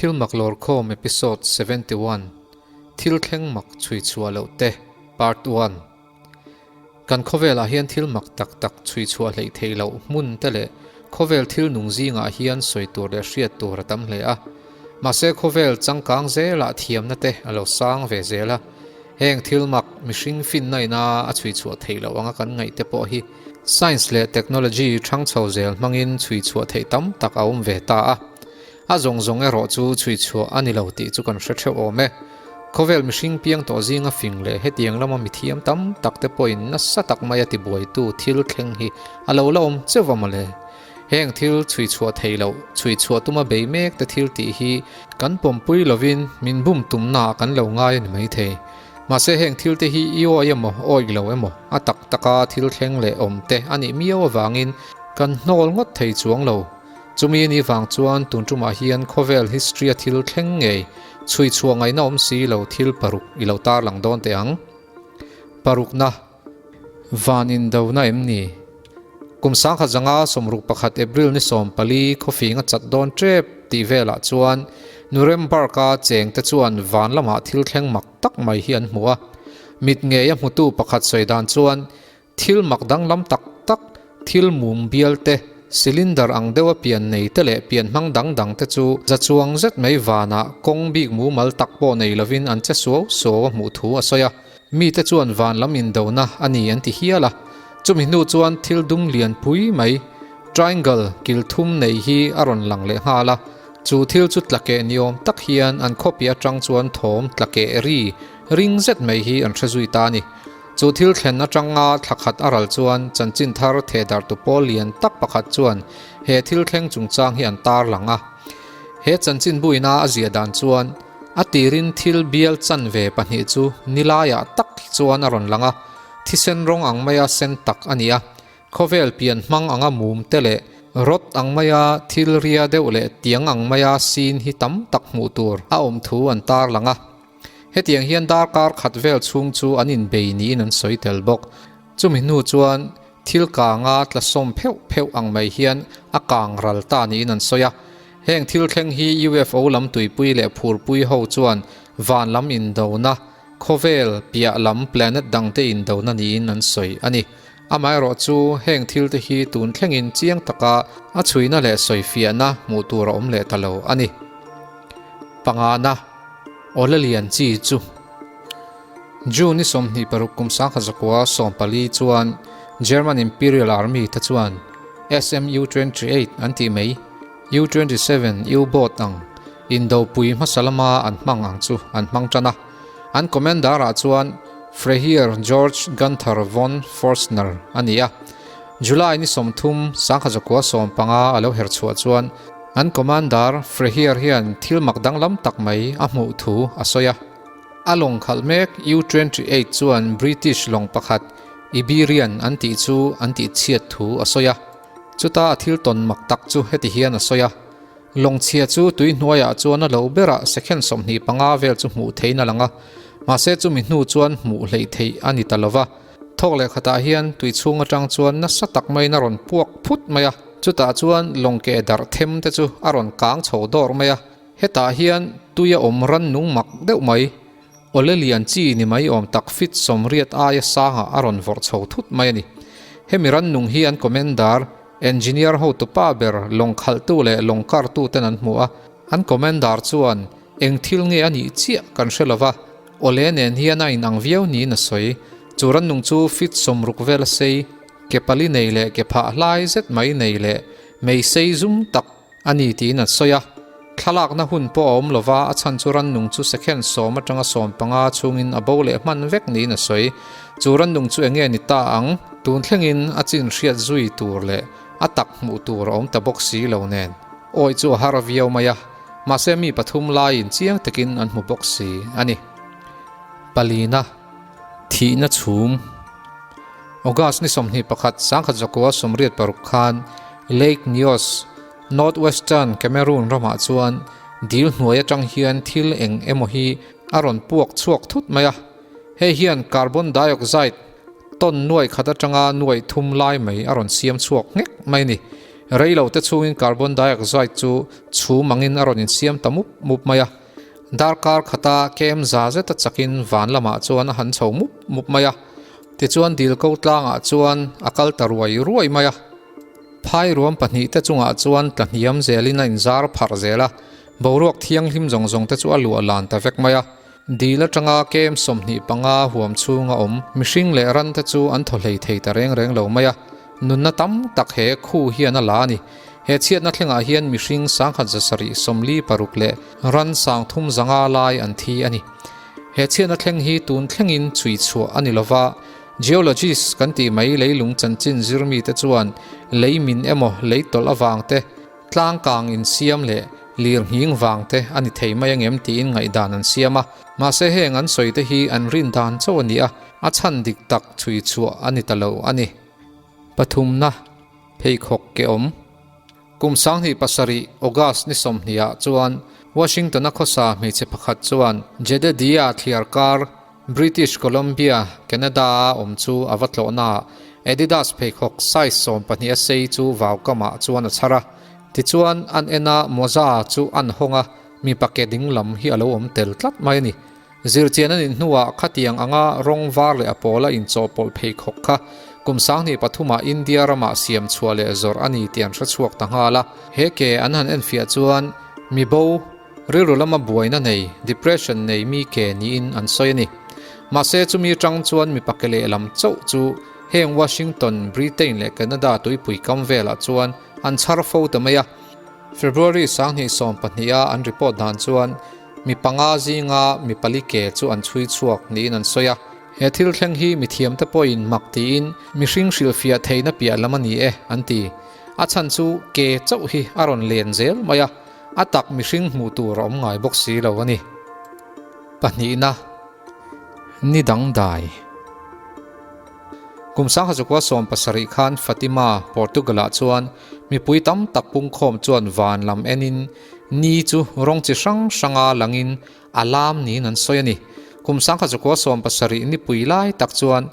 Thil mak lawrkhawm Episode 71, Thil thleng mak chhui chhuah loh te, Part One. Kan khawvelah hian thil mak tak tak chhui chhuah hleih theih loh hmun te leh khawvel thil nung zingah hian sawi tur leh hriat tur a tam hle a. Mahse khawvel changkang zelah thiamna te a lo sang ve zel a. Heng thil mak mihring finna ina a chhui chhuah theih loh anga kan ngaih te pawh hi science leh technology hrang chho zel hmangin chhui chhuah theih tam tak a awm ve ta a. A zawng zawng erawh chu chhui chhuah a ni lo tih chu kan hre theuh awm e. Khawvel mihring piang tawh zinga fing leh hetiang lama mithiam tam tak te pawhin nasa tak maia tibuaitu thil thleng hi a lo la awm cheuh va mawle. Heng thil chhui chhuah theih loh, chhui chhuah tuma bei mek te thil tih hi kan pawmpui lovin min bum tumnaah kan lo ngai a ni maithei. Mahse heng thil te hi i awi emaw, awih lo emaw, a tak taka thil thleng leh awm te a nih miau avangin kan hnawl ngawt thei chuang lo. Chumi ni vang chuan tun tumah hian khawvel history-a thil thleng ngei chhui chhuah ngaihna awm si lo thil paruk i lo tarlang dawn teh ang. Parukna, Van indona em ni? Kum sangkhat zanga 61 April ni 14 khawfing a chat dawn tep tih velah chuan Nuremberg-a chengte chuan van lamah thil thleng mak tak mai hi an hmu a. Mit ngeia hmutu pakhat sawi dan chuan Thil mak danglam tak tak, thil mum bial te, cylinder ang deuha pian nei te leh pian hmang dang dang te chu za chuang zet mai vanah kawng bik mumal tak pawh nei lovin an che suau suau a hmuh thu a sawi a. Mite chuan van lam indona a ni an ti hial a. Chumi hnu chuan thil dum lian pui mai, triangle, kil thum nei hi a rawn lang leh nghal a. Chu thil chu tlakeh ni awm tak hian an khawpi atang chuan thawm tlakeh ri ring zet mai hi an hre zui ta a ni. Chu thil thlen atanga thla khat a ral chuan chanchin thar thehdarhtu pawl lian tak pakhat chuan he thil thleng chungchang hi an tar lang a. He chanchin buina a ziah dan chuan a tirin thil bial chanve pahnih chu nilaiah tak chuan a rawn lang a, thisen rawng ang maia sen tak a ni a. Khawvel pian hmang anga mum te leh rawt ang maia thil ria deuh leh tiang ang maia sin hi tam tak hmuh tur a awm thu an tar lang a. Hetiang hian darkar khat vel chhung chu an inbei niin an sawi tel bawk. Chumi hnu chuan thil kanga tla sawm pheuh pheuh ang mai hian a kang ral ta niin an sawi a. Heng thil thleng hi UFO lam tuipui leh phurpui ho chuan van lam indona, khawvel piah lam planet dangte indona niin an sawi a ni. Amaherawh chu heng thil te hi tun thlengin chiang taka a chhuina leh sawifiahna hmuh tur a awm leh ta lo a ni. Pangana. Awle lian chi chu June ni 26 kum 1914 chuan German Imperial Army te chuan SMU 28 an tih mai U-27 U-boat ang indopui hmasa lama an hmang ang chu an hmang tan a. An commander-ah chuan Freiherr George Gunther von Forstner a ni a. July ni 30, 1915 a lo her chhuah chuan An Commander Frehier hian thil mak danglam tak mai a hmuh thu a sawi a. A lawng khalh mek U-28 chuan British lawng pakhat Iberian an tih chu an tih chhiat thu a sawi a. Chuta a thil tawn mak tak chu heti hian a sawi a, Lawng chhia chu tui hnuaiah chuan a lo berah second 25 vel chu hmuh theihin a lang a, mahse chumi hnu chuan hmuh hleih theih a ni ta lo va. Thawk leh khatah hian tui chhung atang chuan nasa tak maiin a rawn puak phut mai a, chutah chuan lawng keh darh them te chu a rawn kang chho dawr mai a, hetah hian tui a awm ran nung mak deuh mai, awle lian chi ni mai awm tak fit 80 aia sangah a rawn vawrh chho thut mai a ni. Hemi ran nung hi an commander, engineer hotu pa ber, lawng khalhtu leh lawng kartu ten an hmu a, an commander chuan eng thil nge a nih chiah kan hre lova, Awle nen hian a inang viau niin a sawi. Chu rannung chu fit 60 vel a sei, ke pali nei leh ke phah hlai zet mai nei leh mei sei zum tak a ni tiin an sawi a. Thlalakna hun pawh a awm lova, a chhan chu rannung chu second 10 atanga 15 chhungin a bo leh hman vek niin a sawi. Chu rannung chu enge ni ta ang? Tun thlengin a chin hriat zui tur leh a tak hmuh tur a awm ta bawk si lo nen. Awi chu a har viau mai a. Mahse mi pathum laiin chiang takin an hmu bawk si a ni. Palina, Thihna chhum. August ni 21, 1986 khan Lake Nyos, North Western Cameroon ramah chuan dil hnuai atang hian thil eng emaw hi a rawn puak chhuak thut mai a. Hei hian carbon dioxide ton nuai khat atanga nuai thum lai mai a rawn siam chhuak nghek mai a ni. Rei lo te chhungin carbon dioxide chu chhum angin a rawn insiam ta mup mup mai a. Darkar khata kem za zeta chakin van lamah chuan a han chho mup mup mai a. Tichuan dil ko tlangah chuan a kal ta ruai ruai mai a. Phai ruam pahnihte chungah chuan tla hniam zelin a inzar pharh zel a. Boruak thianghlim zawng zawng te chu a luah lan ta vek mai a. Dil atanga kem 25 huam chhunga awm mihring leh ran te chu an thaw hlei thei ta reng reng lo mai a. Nunna tam tak he khu hian a la a ni. He chhiatna thlengah hian mihring 1746 leh ran 305 lai an thi a ni. He chhiatna thleng hi tun thlengin chhui chhuah a ni lova, geologist kan tih mai leilung chanchin zirmite chuan lei min emaw lei tawlh avang te, Tlangkang insiam leh lir nghing vang te a ni thei mai angem tiin ngaihdan an siam a, mahse heng an sawi te hi an rin dan chauh a ni a, a chhan dik tak chhui chhuah a ni ta lo a ni. Pathumna, Pheikhawk ke awm. Kum 2007 August ni 20 ah chuan Washington-a khawsa hmeichhe pakhat chuan Jedediah thliarkar British Columbia, Canada-a awm chu a va tlawhnaah Adidas pheikhawk size 12 a sei chu vaukamah chuan a chhar a. Tichuan, an en a, mawza chu an hawng a, mipa ke ding lam hi a lo awm tel tlat mai a ni. Zirchian a nih hnuah khatiang anga rawng var leh a pawla inchawhpawlh pheikhawk kha kum 2003ah India ramah siam chhuah leh zawrh a ni tih an hre chhuak ta nghal a. He ke an han enfiah chuan mibo, Rilru lama buaina nei, depression nei mi ke niin an sawi a ni. Mahse chumi atang chuan mipa ke lehlam chauh chu heng Washington, Britain leh Canada tuipui kam velah chuan an chhar fo ta mai a. February 2012 a an report dan chuan mi panga zinga mi pali ke chu an chhui chhuak niin an sawi a. He thil thleng hi mithiamte pawhin mak tiin mihring hrilhfiah theihna piah lam a ni e an ti. A chhan chu ke chauh hi a rawn len zel mai a. A tak mihring hmuh tur a awm ngai bawk si lo a ni. Pahnihna, Ni dangdai. Kum 1970 khan Fatima, Portugal-ah chuan mipui tam tak pungkhawm chuan van lam enin ni chu rawng chi hrang hranga langin a lam niin an sawi a ni. Kum 1970 nipui lai tak chuan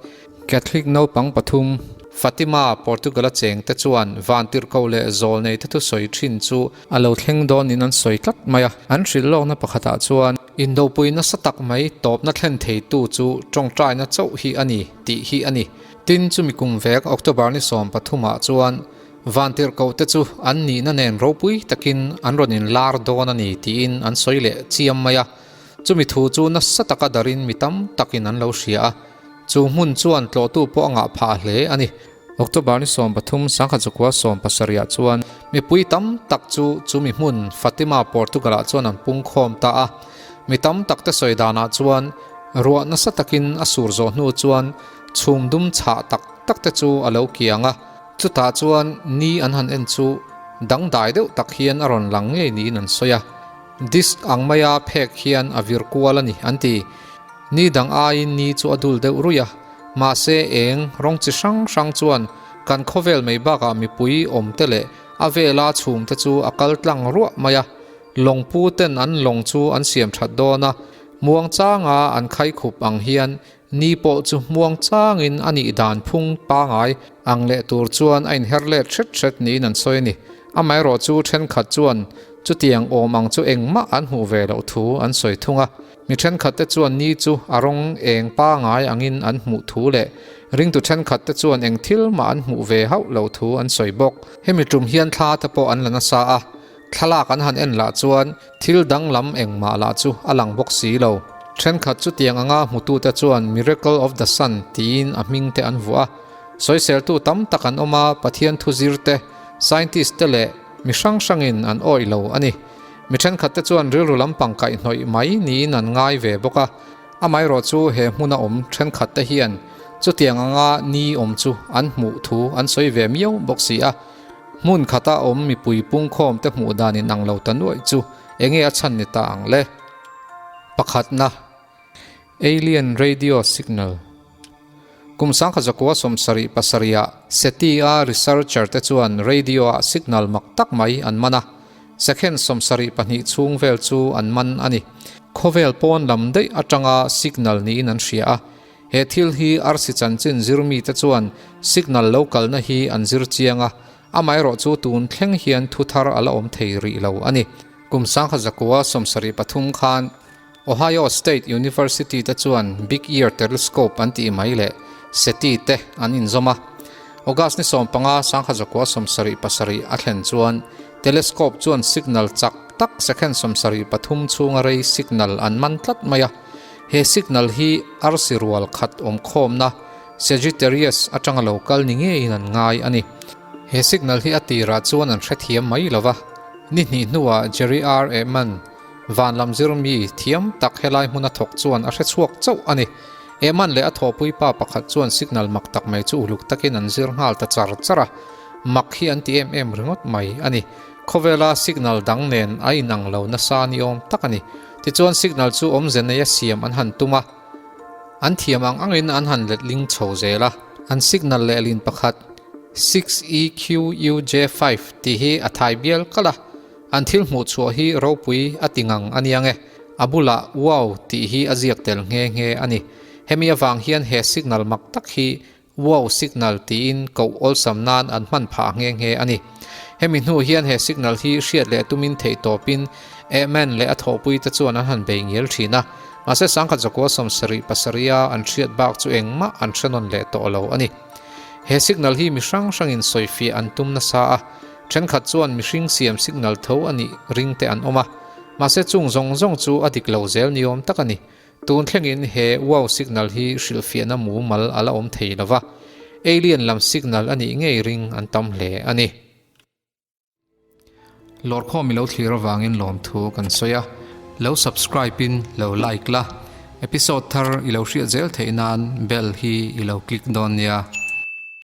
Catholic naupang pathum, Fatima, Portugal-a chengte chuan vantirhkoh leh zawlneite thusawi thin chu a lo thleng dawnin an sawi tlat mai a. An hrilh lawkna pakhatah chuan, Indopui nasa tak mai tawpna thlen theitu chu tawngtaina chauh hi a ni, tih hi a ni. Tin, chumi kum vek October ni 13 ah chuan vantirhkohte chu an nihna nen ropui takin an rawn inlar dawn a ni tiin an sawi leh chiam mai a. Chumi thu chu nasa taka darin mi tam takin an lo hria a. Chu hmun chuan tlawhtu pawh a ngah phah hle a ni. October ni 13, 1970 ah chuan mipui tam tak chu chumi hmun Fatima, Portugal ah chuan an pungkhawm ta a. Mi tam tak te sawi danah chuan ruah nasa takin a sur zawh hnu chuan chhum dum chhah tak tak te chu a lo kiang a. Chutah chuan ni an han en chu dangdai deuh tak hian a rawn lang ngei niin an sawi a. Disc ang maia phek hian a vir kual a ni an ti. Ni dang aiin ni chu a dul deuh ruih a, mahse eng rawng chi hrang hrang chuan kan khawvel mai bakah mipui awmte leh a vela chhumte chu a kal tlang ruah mai a. Lawngpu ten an lawng chu an siam that dawn a, muang changa an khai khup ang hian ni pawh chu muang changin a nih dan phung pangai ang leh tur chuan a inher let hret hret niin an sawi a ni. Amaherawhchu thenkhat chuan chutiang awm ang chu engmah an hmuh ve loh thu an sawi thung a. Mi thenkhatte chuan ni chu a rawng eng pangai angin an hmuh thu leh ringtu thenkhatte chuan eng thil mah an hmuh ve hauh lo thu an sawi bawk. Hemi tum hian thla te pawh an la nasa a, thlalak an han en lah chuan thil danglam engmah lah chu a lang bawk si lo. Thenkhat chutiang anga hmutute chuan Miracle of the Sun tiin a hming te an vuah a. Sawiseltu tam tak an awm a, Pathian thuzir te, scientist te leh mi hrang hrangin an awih lo a ni. Mi thenkhatte chuan rilru lampang kaihhnawih mai niin an ngai ve bawk a, amaherawh chu he hmuna awm thenkhatte hian chutiang anga ni awm chu an hmuh thu an sawi ve miau bawk si a. Hmun khata awm mipui pungkhawmte hmuh dan inang lo ta nuaih chu enge a chhan ni ta ang le? Pakhatna. Alien Radio Signal. Kum 1977 ah SETI-a researcher te chuan radio-ah signal mak tak mai an man a, second 72 chhung vel chu an man a ni. Khawvel pawn lam daih atanga signal niin an hria a. He thil hi arsi chanchin zirmi te chuan signal lo kalna hi an zir chiang a. Amaherawhchu tun thleng hian thu thar a la awm thei rih lo a ni. Kum sangkhat zakua 73 khan Ohio State University te chuan Big Ear Telescope an tih mai leh SETI te an inzawm a. August ni 15, sangkhat zakua 77 a thlen chuan telescope chuan signal chak tak second 73 chhunga rei signal an man tlat mai a. He signal hi arsi rual khat awmkhawmna Sagittarius atanga lo kal ni ngeiin an ngai a ni. He signal hi a tirah chuan an hrethiam mai lo va, ni hnih hnuah Jerry R. Ehman, Van lam zir mi thiam tak helai hmuna thawk chuan a hre chhuak chauh a ni. Ehman leh a thawhpui pa pakhat chuan signal mak tak mai chu uluk takin an zir nghal ta char char a, mak hi an ti em em ringawt mai a ni. Khawvela signal dang nen a inang lo nasa ni awm tak a ni. Tichuan signal chu awmze neia siam an han tum a, an thiam ang angin an han letling chho zel a. An signal lehlin pakhat, 6EQUJ5 tih hi a thai bial kalh a. An thil hmuh chhuah hi ropui a ti ngang a niang e. A bulah wow tih hi a ziak tel nghe nghe a ni. Hemi avang hian he signal mak tak hi wow signal tiin koh awlsam nan an hman phah nghe nghe a ni. Hemi hnu hian he signal hi hriat leh tumin theih tawpin Amen leh a thawhpui te chuan an han bei ngial thin a. Mahse sangkhat zakua 77 a an hriat bak chu engmah an hre nawn leh tawh lo a ni. He signal hi mi hrang hrangin sawifiah an tum nasa a. Thenkhat chuan mihring siam signal tho a nih ring te an awm a, mahse chung zawng zawng chu a dik lo zel ni awm tak a ni. Tun thlengin he wow signal hi hrilhfiahna mumal a la awm thei lo va, alien lam signal a nih ngei ring an tam hle a ni. Lawrkhawm i lo thlir avangin lawmthu kan sawi a, lo subscribe in lo like la, episode thar i lo hriat zel theih nan bell hi i lo click dawn nia.